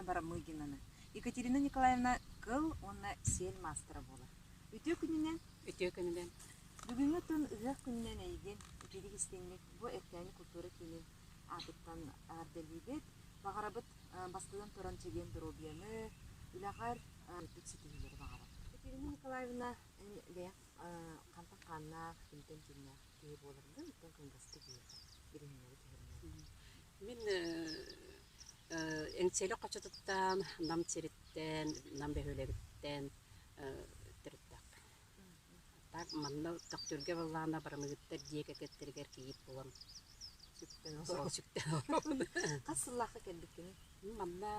Барамыгинаны. Екатерина Николаевна кыл уонна сиэл маастара буолар. Үтүө күнүнэн! Үтүө күнүнэн! Бүгүҥҥү тын ыһыах күнүнэн эйигин үтүөлүк истиҥник бу Эркээни култуура киинин аатыттан эҕэрдэлиибит. Баҕарабыт бастатан туран чэгиэн доруобуйаны, үлэҕэр үрдүк ситиһиилэри баҕарабыт. Екатерина Николаевна, эн бэйэҥ хантан хааннаах, кимтэн кимнээх киһи буоларгын оттон кылгастык биһиэхэ билиһиннэри түһэринэн. Мин Эҥсиэли хочотуттан, Нам сириттэн, Нам бөһүөлэгиттэн төрүттээхпин. Так манна Төхтүргэ буоллаҕына барамыгыттар дьиэ кэргэттэригэр кийиит буолан сүктэн олоробун. Сүктэн олоробун. Хас сыллаахха кэлбиккиний? Манна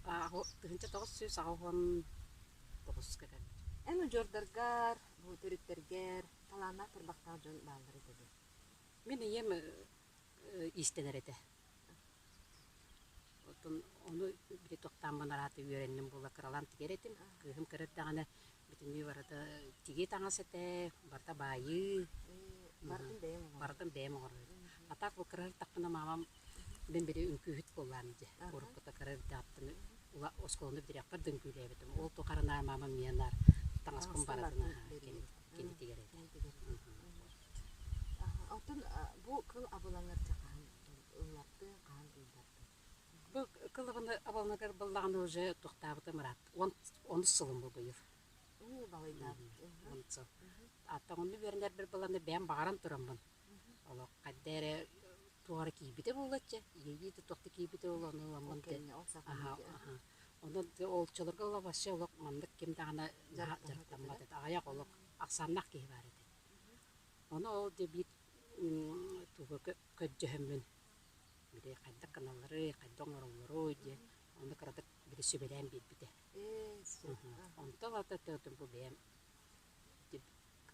1989-ка кэлбитим. Эн удьуордаргар, бу төрүттэргэр талааннаах тарбахтаах дьон бааллар этэ дуу? Мин ийэм иистэнэр этэ. Оттон ону били тохтооммун араата үөрэнним буола кыралаан тигэр этим. Кыыһым кыра эрдэҕинэ бүтүннүү барыта тигии таҥас этэ, барыта баайыы. Барытын бэйэм оҥорор. Барытын бэйэм оҥорор этим. А так бу кыра эрдэхпинэ маамам мин били үҥкүүһүт буоллаан дьэ. Уруккута кыра эрдэҕиттэн оскуоланы бүтэриэхпэр да үҥкүүлээбитим. Ол тухары наар маамам миэнэ наар таҥаспын барытын кини тигэр этэ. Оттон бу кыл абылаҥар дьэ хаһан ыллардыҥ, хаһан ыллардыҥ? Бу кыл абылаҥар буоллаҕына уже туохтаабытым ыраатта. Онус сылым бу быйыл. Уу, балайдаабыт. Он сыл. Аттан онну үөрэнэрбэр быланы бэйэм баҕаран тураммын. Олох хайда эрэ туох эрэ киирбитэ буоллаччы. Иэйии да туох да киирбитэ буолла, ону ыламмын Онон олчолорго ыла вообще олох маннык ким даҕаны дьарыктаммат этэ. Аҕыйах олох ахсааннаах киһи баар этэ. Ону ол дьэ биир тугу көрдөһөммүн били хайдах гыналларый, хайдах оҥороллоруй диэн ону кыратык били сүбэлээн биэрбитэ. Онтон ата бу бэйэм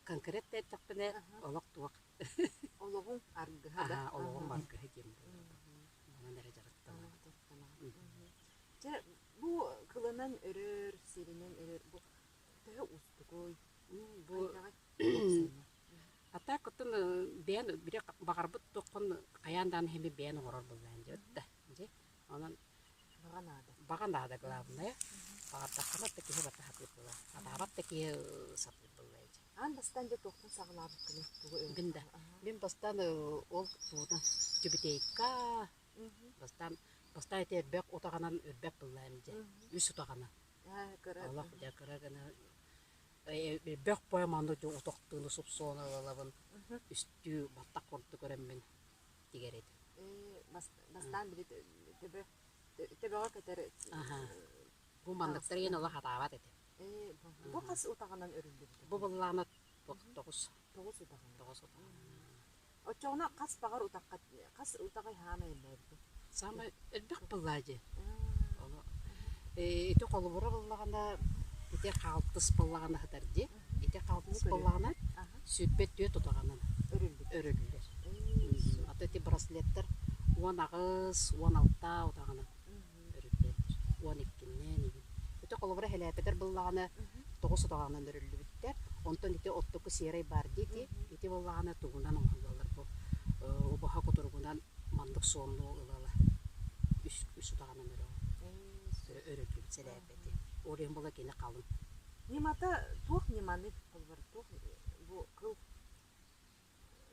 конкретно эттэхпинэ олох туох Олоҕуҥ аргыһа да? Олоҕум аргыһа диэн буолар. Онон эрэ дьарыктанабын. Дьэ, бу кылынан өрөр, сиринэн өрөр бу төһө уустугуй? Бу А так оттон бэйэн били баҕарбыт туоххун хайаан даҕаны иһин бэйэн оҥорор буоллаҕын дии да дьэ онон Баҕа наада. Баҕа наада главное. Баҕардаххына да киһи барыта сатыыр буолар. Сатаабат да киһи сатыыр буолла дии. Аан бастаан дьэ туохтан саҕалаабыккыный? Тугу Мин да. Мин бастаан ол тугунан тюбетейка бастаан бастаан ити эрбэх утаҕынан үрбэт буоллаҕым дьэ. Үс утаҕынан. Кыра. Олох дьэ кыра гына Элбэх поэманы утахтыыны супсуона ылабын, үстүү баттах курдук көрөммүн тигэр этим. Бастаан били төбө төбөҕө кэтэр Бу манныктар иһин олох хатаабат этим. Бу хас утаҕынан өрүллүбүтэ? Бу быллаана тоҕус. Тоҕус утаҕынан. Тоҕус утаҕынан. Оччоҕуна хас баҕар утахха хас утаҕы хаамай элбээбитэ? Саамай элбэх буоллаа дии. Ону ити холобура буоллаҕына ити хаалтыс буоллаҕына сытар дии. Ити хаалтыс буоллаҕына 24 утаҕынан өрүллэр. Ата ити браслеттар 18, 16 утаҕынан өрүллэллэр. 12-нэн игин. Ити холобура хэлээпэтэр буоллаҕына тоҕус утаҕынан өрүллүбүттэр. Онтон ити оттоку серай баар дии ити. Ити буоллаҕына тугунан оҥоһуллаллар бу убаһа кутуругунан маннык суоннуу ыла-ыла үс, үс утаҕынан өрөҕүн. Өрүллүбүт сэлээппэти. Ол иһин була кини халыҥ. Ньымата туох ньыманы холобур туох бу кыл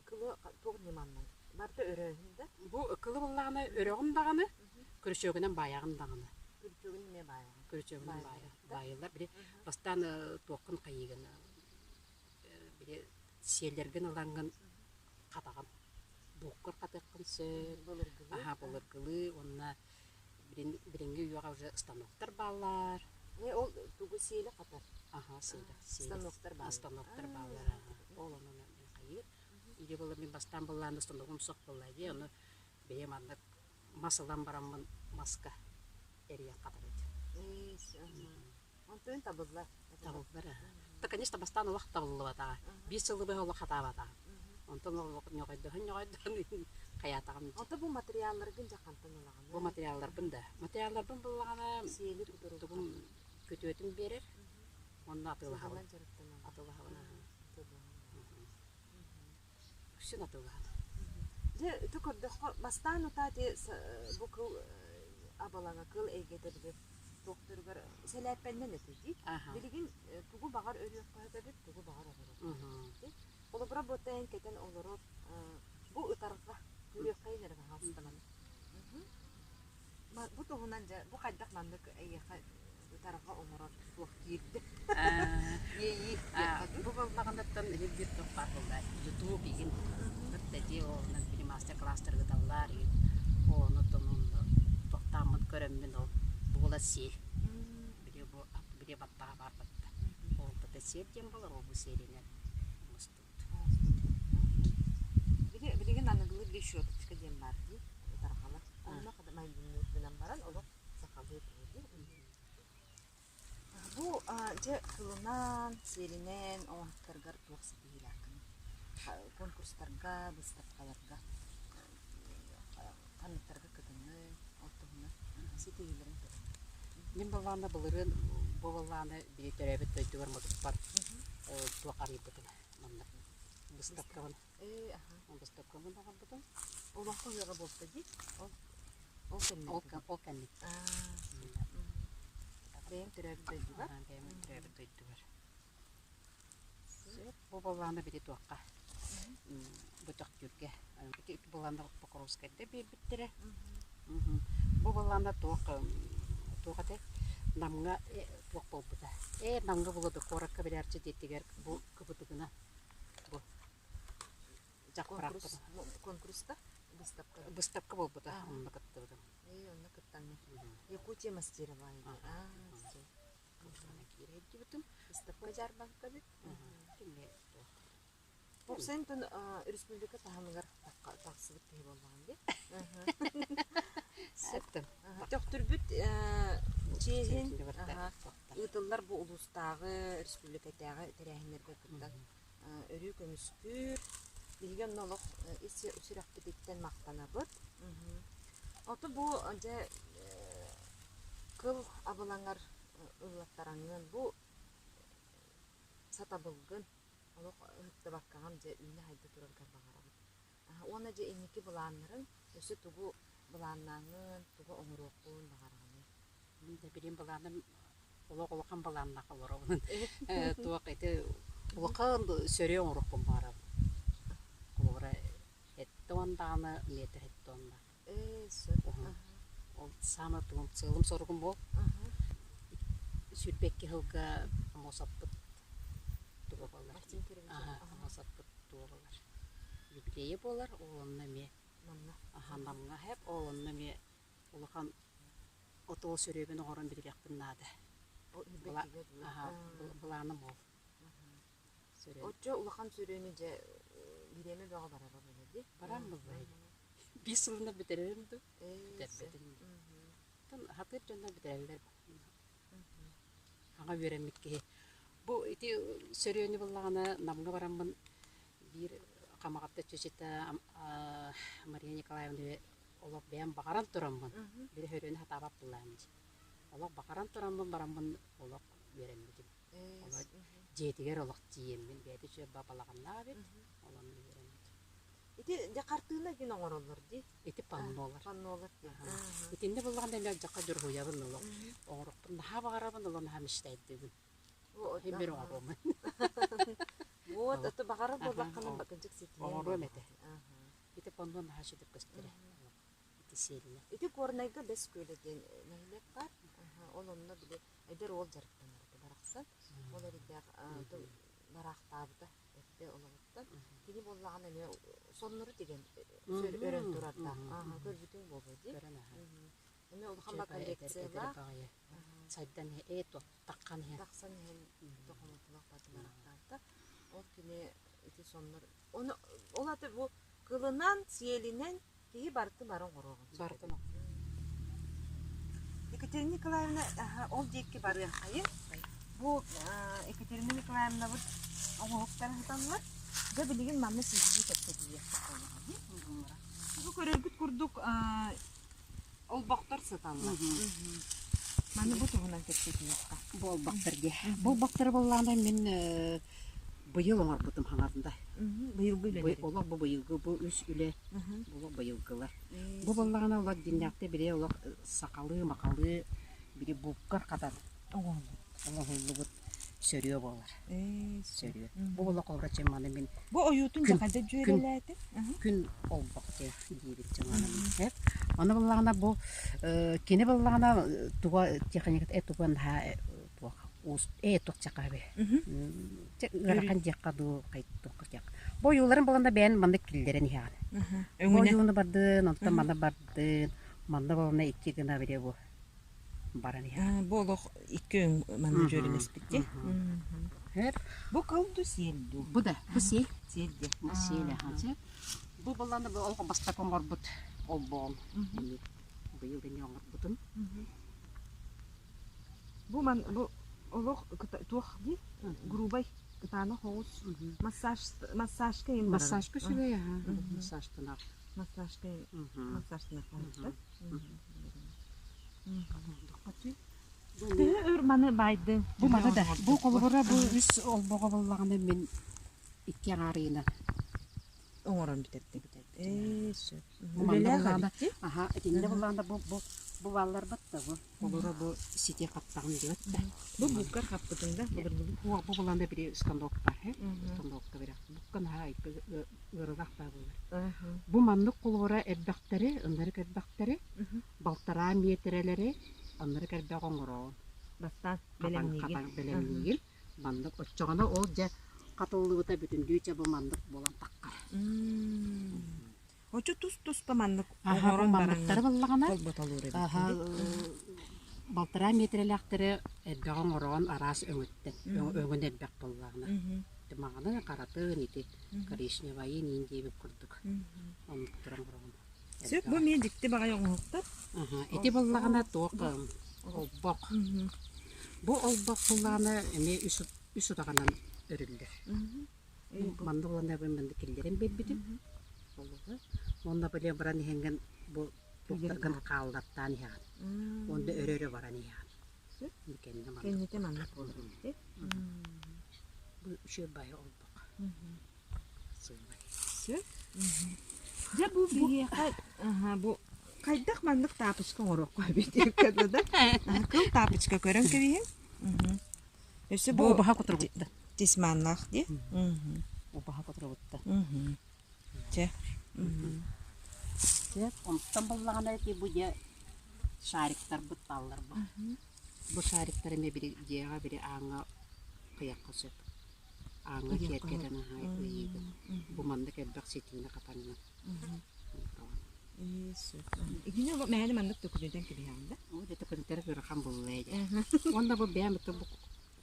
Кылы туох ньыманнан? Барыта өрөөһүн да? Бу кылы буоллаҕына өрөҕүн даҕаны, күрүчүөгүнэн баайаҕын даҕаны. Күрүчүөгүн эмиэ баайаҕын. Күрүчүөгүнэн баайа баайыллар. Били бастаан туоххун хайыыгын били сиэллэргин ылаҥҥын хатаҕын. Бууккар хатыаххын сөп. Былыргылыы. Аһа былыргылыы уонна билиҥҥи үйэҕэ уже станоктар бааллар. Э, ол тугу сиэли хатар? Аха, сиэлэ. Станоктар бааллар. Станоктар бааллар. Ол онон хайыыр. Или была мин бастаан былаан станогум суох буолла дии, ону бэйэм маннык мас ылан бараммын маска эрийэн хатар этим. Онтон табыллар. Табыллар. Да, конечно, бастаан олох табыллыбатаҕа. Биир сылы быһа олох хатаабатаҕа. Онтон олох ньоҕойдоһон ньоҕойдоһон хайаатаҕым. Ото бу материалларгын дьэ хантан ылаҕын? Бу материалларбын да. Материалларбын буллаҕына Сиэли кутурук. тугум күтүөтүм биэрэр уонна атыылаһабын. Атыылаһабын. Үксүн атыылаһабын. Дьэ, ити көрдөххө, бастаан утаа ити бу кыл. абалаҥа, кыл эйгэтэ били туохтуругар сэлээппэннэн этэ дии. Билигин тугу баҕар өрүөххэ сөп эбит, тугу баҕар оҥоруохха сөп эбит. Холобура, бу тээн кэтэн олорор бу ытарҕа көрүөххэйин эрэ баһаалыста маны. Бу туһунан дьэ бу хайдах маннык эйиэхэ ытарҕа оҥорор туох киирдэ? Иэйии диэххэ дуу? Бу буоллаҕынаттан иһин биир туох баар буолла ютуб игин кытта дии оонон били мастер-класстар ыыталлар игин ону тонун тохтооммун көрөммүн ол буола сиэл били бу били баттаҕа баар батта ол бата сиэл диэн буолар ол бу сиэлинэн оҥостубут. Били билигин аныгылыы били щеточка диэн баар дии ытарҕалар. Онно майгынныыр гынан баран олох сахалыы тугу дии. Бу дьэ тылынан, сиэринэн оҥоһуктаргар туох ситиһиилээххиний? Конкурстарга, быыстапкаларга ханныктарга кытынный, ол туһунан ситиһиилэриҥ туһунан. Мин былаана былырыын бу былааны били төрөөбүт дойдубар Модуппар туох арыйбытым манна быыстапкабын быыстапкабын оҥорбутум. Олоҥхо ыһыаҕа буолта дии. Ол ол кэнниттэн. Ол кэнниттэн. Бэйэм төрөөбүт дойдубар. Бэйэм төрөөбүт дойдубар. Сөп. Бу былааны били туохха бу Төхтүргэ ити былааны Покровскайда биэрбиттэрэ. Бу былаана туох туох этэй Намҥа туох буолбута. Ээ Намҥа буолуо да куоракка билэрчи диэтигэр бу кыбытыгына бу Конкурс, конкурста быыстапка. Быыстапка буолбута, онно кыттыбытым. Ээ, онно кыттаҥҥын. Якутия мастеровая. Киирэ Быыстапка дьаарбаҥка эбит. Уопсайынан республика таһымыгар тахсыбыт киһи буоллаҕым дии. Сөптөн. Төхтүрбүт чиэһин ыытыллар бу улуустааҕы, республикатааҕы тэрээһиннэргэ кыттан өрүү көмүскүүр. Биһиги онно олох ис сүрэхпититтэн махтанабыт. Ото бу дьэ кыл абылаҥар ыллаттараҥҥын бу сатабылгын олох ыһыктыбаккаҕын дьэ үүнэ-сайда тураргар баҕарабыт. Уонна дьэ инники былааннарыҥ өссө тугу былааннааҥҥын, тугу оҥоруоххун баҕараҕыный? Мин да билим былааным олох улахан былааннаах олоробун. Туох ити улахан сөрүө оҥоруохпун баҕарабын. Холобура, 70 даҕаны метр 70 Ээ, сөп. Ол саамай тугум сыалым-соругум ол. 22 сылга Амосовпут туга буолар. Мартин Кирович. Амосовпут туга буолар. Юбилейа буолар, ол онно эмиэ Намҥа. Аха, Намҥа хэп, ол онно эмиэ улахан отуол сөрүөбүн оҥорон бириэхпин наада. Былааным ол. Оччо улахан сөрүөнү дьэ бириэмэ бөҕө барара буолуо дии. Баран буолла. Биир сылынан бүтэрэрим дуу? Бүтэрбэтим. Оттон хатыыр дьоннор бүтэрэллэр. Аҕа үөрэммит киһи. Бу ити сөрүөнү буллаҕына Намҥа бараммын биир Хамаҕатта чүчүтэ Мария Николаевна олох бэйэм баҕаран тураммын били сөрүөнү сатаабат буоллаҕым дии. Олох баҕаран тураммын бараммын олох үөрэммитим. Олох дьиэтигэр олох тиийэммин бэйэтэ үчүгэй балаҕаннаах эбит. Ол онно үөрэммитим. Ити дьэ хартыына диэн оҥороллор дии. Ити паннолар. Паннолар дии. Итиннэ буллаҕына эмиэ алдьархай дьуруһуйабын олох. Оҥорохпун наһаа баҕарабын, олох наһаа мечтайдыыбын. Бир оҥоруомун. Вот, это баҕарар буоллаххына кырдьык ситиһиэҥ Оҥоруом этэ. Ити панно наһаа үчүгэй көстөрө. Ити сиэлинэ. Ити Горнайга Бэс Күөлэ диэн нэһилиэк баар. Ол онно били эдэр уол дьарыктанар этэ барахсан. Ол эрэйдээх бараахтаабыта эрдэ олоҕуттан. Кини буоллаҕына эмиэ соннору тигэн өрөн турардаах. Көрбүтүҥ буолуо дии. Эмиэ улахан ба коллекциялаах. Сайдан ээ таххан иһэн. Тахсан иһэн докумуонталаах барахтаабыта. Ол кини ити соннор Ону ол аты бу кылынан, сиэлинэн киһи барытын бары оҥоруоҕун сөп. Барытын Екатерина Николаевна ол диэки барыаххайын. Бу Екатерина Николаевнабыт оҥоһуктарын сыталлар. Дьэ билигин манна сиһилии кэпсэтиһиэхпит буоллаҕа дии. Бу көрөргүт курдук олбохтор сыталлар. Маны бу туһунан кэпсэтиэххэ. Бу олбохтор дии. Бу олбохтору буоллаҕына мин Быйыл оҥорбутум хаҥарда. Быйылгы үлэлэри. Олох бу быйылгы бу үс үлэ олох быйылгылар. Бу буоллаҕына олох дьиҥнээхтик били олох сахалыы-махалыы били бууккар хатан оҥоһуллубут сөрүө буолар. Сөрүө. Бу олох холобура маны мин Бу ойуутун дьахайда дьүөрэлээтим. Күн олбох диэбит дьаҥанам. Аны буоллаҕына бу кини буоллаҕына туга техниката туга наһаа туох уус ээ туох чакаабы ыарахан диэххэ дуу туохха диэх бу ойууларын буланда бэйэн маннык киллэрэн иһэҕин бу ойууну бардын онтон манна бардын манна буолана икки гына били бу баран иһэҕин бу олох икки өҥ манна дьүөрэлэспит дии бу кыл ду сиэл дуу бу да бу сиэл сиэл диэ бу сиэл аха бу булланы бу олох бастакы оҥорбут олбоҕум быйыл эмиэ оҥорбутум Бу ман бу олох туох дии грубай кытаанах оҕус массаж массажка иһин массажка үчүгэй аһа массажтанар массажка массажтанар Төһө өр маны баайдыҥ? Бу маны да бу холобура бу үс олбоҕо буоллаҕына мин икки аҥаарыйынан оҥорон бүтэрдим. Ээ сөп. Бу манна буоллаҕына аха итиннэ буоллаҕына бу бу бу баалларбат да бу Олоро бу сити хаптаҕын диэбэт да. Бу буккар хаппытыҥ да былыргылыы? Уо бу булан да бири станок бар э станокка бере букка наһаа ыарылаах баа буолар. Бу маннык холобура эрбэхтэри, ыннарык эрбэхтэри, балтараа миэтэрэлэри аннарык эрбэх оҥороон. Бастаан хатан хатан бэлэмниигин. Маннык оччоҕуна ол дьэ хатыллыбыта бүтүннүү дьэ бу маннык буолан таххар. Оччо тус-туспа маннык оҥорон манныктары буллаҕына холботолуур эбит. Балтараа миэтэрэлээхтэри элбэҕи оҥорон араас өҥүттэн өҥүн элбэх буоллаҕына маҥаны харатын ити коричневайы иин диэбит курдук оннуктары оҥороҕун. Сөп бу эмиэ дьикти баҕайы оҥоһуктар. Ити буоллаҕына туох олбох. Бу олбох буоллаҕына эмиэ үс утаҕынан өрүллэр. Манна уонна манна киллэрэн биэрбитим. Уонна били баран иһэҥҥин бу туохтаргын хааллартаан иһэҕин. Уонна өрө-өрө баран иһэҕин. Кэннэ маннык. Кэннитэ маннык буолар эбит. Бу үчүгэй баайы олбох. Сыылай. Сөп. Дьэ бу биһиэхэ бу хайдах маннык таапычка оҥоруохха эбит да? Кыл таапычка көрөн кэбиһин. Өссө бу убаһа кутуругутта. Тисманнаах дии. Убаһа кутуругутта. Чэ. Чэ, онтон буллаҕына ити бу дьэ шариктарбыт бааллар бу. Бу шариктары эмиэ бири дьиэҕэ бири ааҥҥа кыйахха сөп. Ааҥҥа киэргэтэн аһай ыйыыгын. Бу маннык элбэх ситиини хатаҥҥын. Итини мээнэ маннык төкүнүтэн кэбиһэҕин да? Оо, дьэ төкүнүтэр ыарахан буолла ээ. Уонна бу бэйэм бу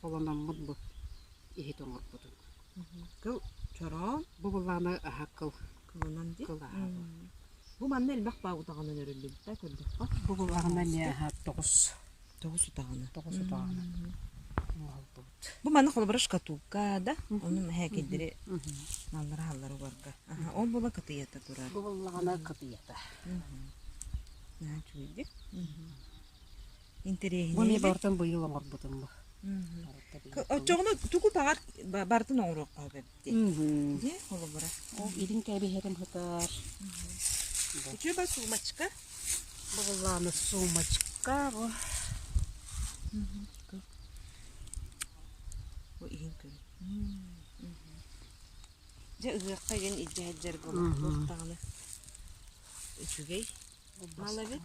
холономмут бу иһит оҥорбутум. Кыл чороон. Бу былааны аһа кыл. Кылынан дии. Кыл аһа бу. Бу манна элбэх баа утаҕынан өрүллүбүт да көрдөххө. Бу былаҕына эмиэ аһа тоҕус. Тоҕус утаҕынан. Тоҕус утаҕынан оҥоһуллубут. Бу манна холобура шкатулка да, ону мэһээкэйдэри маллара хааллара угарга. Ол буола кытыйата турар. Бу буоллаҕына кытыйата. Наһаа үчүгэйдик. Интэриэһинэй. Бу эмиэ барытын быйыл оҥорбутум бу. Оччоҕуна тугу баҕар барытын оҥоруохха сөп эбит дии. Дии холобура. Ол илин кэбиһэрим сытар. Үчүгэй ба сумочка. Бу буоллаҕына сумочка бу. Бу иһин көрүн. Дьэ ыһыахха игин илдьэ сылдьар буолуох даҕаны үчүгэй мал эбит.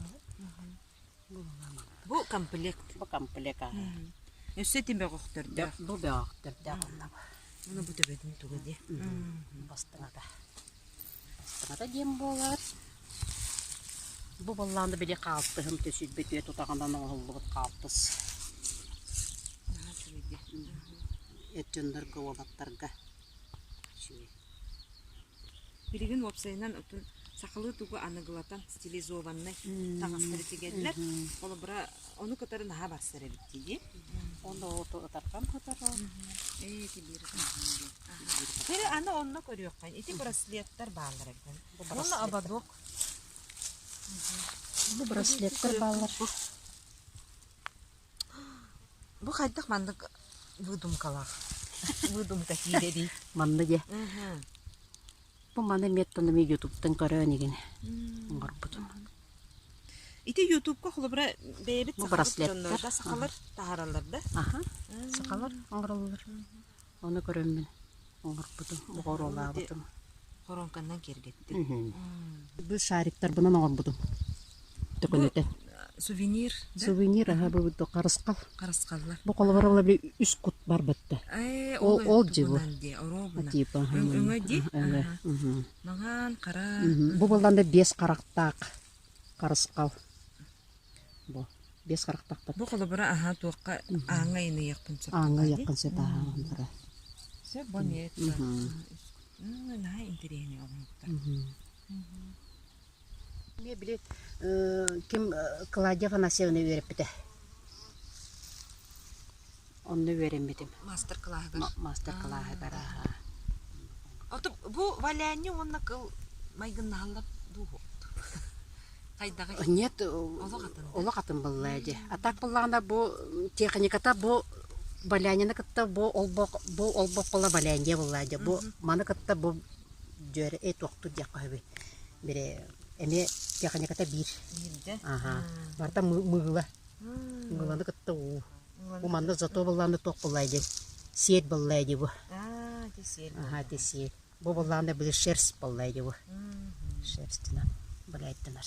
Бу комплект. Бу комплект аһа. Өссө ити бөҕөхтөрдөөх. Бу бөҕөхтөрдөөх онно бу. Уна бу төбөтүн туга диэ. Бастыҥата. Бастыҥата диэн буолар. Бу буоллаҕына били хаалтыһым түсүйбүт үөт утаҕынан оҥоһуллубут хаалтыс. Наһаа үчүгэй дии. Эр дьоннорго, уолаттарга үчүгэй. Билигин уопсайынан отун сахалыы тугу аныгылатан стилизованнай таҥастары тигэллэр. Холобура, ону кытары наһаа барсар эбит дии. Онно оту ытарҕам хатара. Ээ, ити биир Били аны онно көрүөххэ. Ити браслеттар бааллар эбит. Уонна ободок. Бу браслеттар бааллар. Бу хайдах маннык выдумкалаах? Выдумка киирэрий. Манна дьэ. Бу маны меттон эми ютубтан көрөөн игин оҥорбутум. Ити ютубка холобура бэйэбит Бу сахабыт браслеттар. дьонноро да сахалар таһаараллар да? Аха, сахалар оҥороллор. Ону көрөммүн оҥорбутум, оҕуруолаабытым. Хоруоҥканнан киэргэттим. Бу шариктарбынан оҥорбутум. Төкөнөтө. Сувенир, да? Сувенир, аха, бу харысхал. Харысхаллар. Бу холобура били үс кут барбытта. Ол Ол дьыбы. дии, оруобуна. Типа. Өҥө дии. Өҥө. Маҥан, хара. Бу булланда биэс харахтаах харысхал. Бу биэс харахтаахпыт. Бу холобура аһаа туохха ааҥҥа иныйыахпын сөп. Ааҥҥа ыйыаххын сөп ааҥҥа. Сөп бу эмиэ наһаа интэриэһинэй оҥоһуктар. Эмиэ били ким Клавдия Афанасьевна үөрэппитэ. Онно үөрэммитим. Мастер-кылааһыгар. Мастер-кылааһыгар аһаа. Ото бу валянье уонна кыл майгыннаһаллар дуу Хайдаҕый? Нет, Олох атын. олох атын буолла дии. А так буоллаҕына бу техниката бу валяньены кытта бу олбох бу олбох буола валянье буолла дии. Бу маны кытта бу дьүөрэ э туохтуур диэххэ сөбүй. Бире эмиэ техниката биир. Биирдэ. Аха. Барыта мыыла. Мыыланы кытта уу. Бу манна зато буоллаҕына туох буоллай дии. Сиэт буоллай дии бу. Аа, ити сиэл. Аха, ити сиэл. Бу буоллаҕына били шерсть буоллай дии бу. Шерстинэн баляйдынар.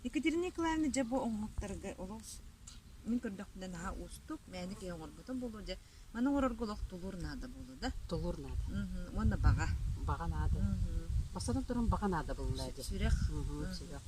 Екатерина Николаевна дьэ бу оҥоһуктарга олус мин көрдөхпүнэ наһаа уустук, мээнэ киһи оҥорботун буолуо дьэ маны оҥорорго олох тулуур наада буолуо да? Тулуур наада. Уонна баҕа. Баҕа наада. Бастатан туран баҕа наада буолла дии. Сүрэх. Сүрэх.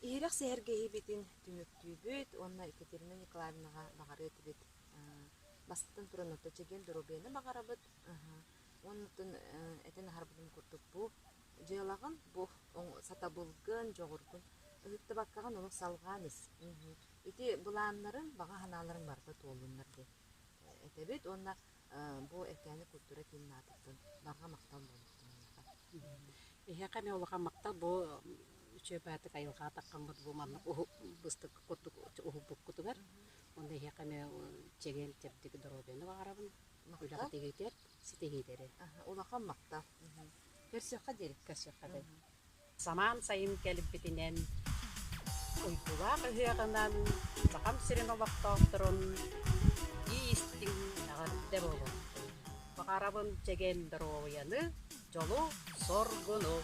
Иһирэх сэһэргэһиибитин түмүктүүбүт уонна Екатерина Николаевнаҕа баҕарыа этибит. Бастатан туран орто чэгиэн доруобуйаны баҕарабыт. Уонна этэн аһарбытым курдук бу дьыалаҕын, бу сатабылгын, дьоҕургун ыһыктыбаккаҕын олох салҕаан ис. Ити былааннарыҥ, баҕа санааларыҥ барыта туоллуннар диэн этэбит уонна бу Эркээни культура киинин аатыттан барҕа махтал буолуохтун эйиэхэ. Эһиэхэ эмиэ улахан махтал бу үчүгэй баайдык айылҕаҕа таххаммыт бу маннык быстык курдук уһулбуккутугар уонна эһиэхэ эмиэ чэгиэн чэбдик доруобуйаны баҕарабын үлэҕитигэр ситиһиилэри. Улахан махтал. Көрсүөххэ диэри. Көрсүөххэ диэри. Самаан сайын кэлбитинэн, уйгулаах ыһыаҕынан Сахам сирин олохтоохторун ии-истиҥ эҕэрдэ буолуохтун! Баҕарабын чэгиэн доруобуйаны, дьолу-соргуну!